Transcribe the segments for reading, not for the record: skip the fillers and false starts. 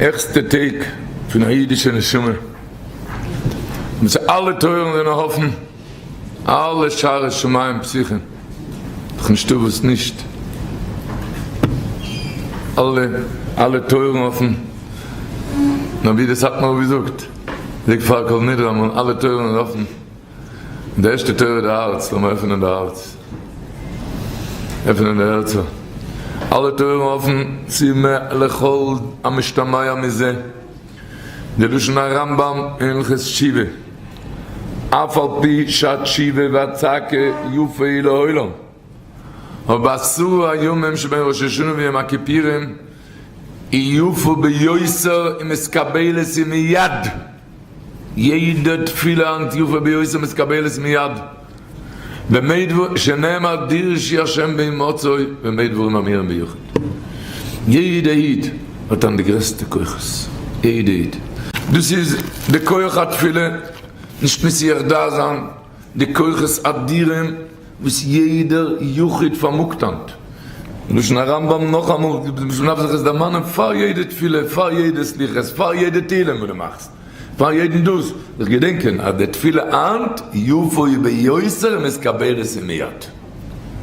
העכסטע טעג פון א אידישע נשמה, וואס אלע טויערן זענען אפן, אלע שערי שמים פתוחים, דאך נישטא וואס נישט, אלע אלע טויערן אפן, נאר ווי די סאטמאר רב געזאגט, זאג פאר כל נדרי אמאל, אלע טויערן זענען אפן. די ערשטע תורה די הארץ, לאמיר עפענען די הארץ, עפענען די הערצער, אלע טויערן אפן צו מ לכל המשתמע מזה, די לשון הרמב ם אין הלכות תשובה, אף על פי שהתשובה והצעקה יפה היא לעולם, אבער בעשרה הימים שבין ראש השנה ויום הכיפורים היא יפה ביותר ומתקבלת מיד. יעדע תפילה היינט יפה ביותר מתקבלת מיד, במה דבר שנאמר דרשי השם בהמצאו במה דברים אמורים ביחיד, יעדע איד האט היינט די גרעסטע כוחות, יעדע איד. דאס איז די כח התפילה, נישט מסיח דעת זיין, די כוחות אדירים וואס יעדער יחיד פארמאגט היינט, לשון הרמב ם נאכאמאל, מ'דארף זיך עס דערמאנען פאר יעדע תפילה, פאר יעדע סליחות, פאר יעדע תהילים וואס דו מאכסט, פאר יעדן דאס, זיך געדענקען אז די תפילה היינט יפה ביותר מתקבלת מיד,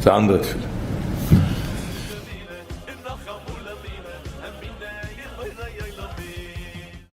ס'איז א אנדערע תפילה.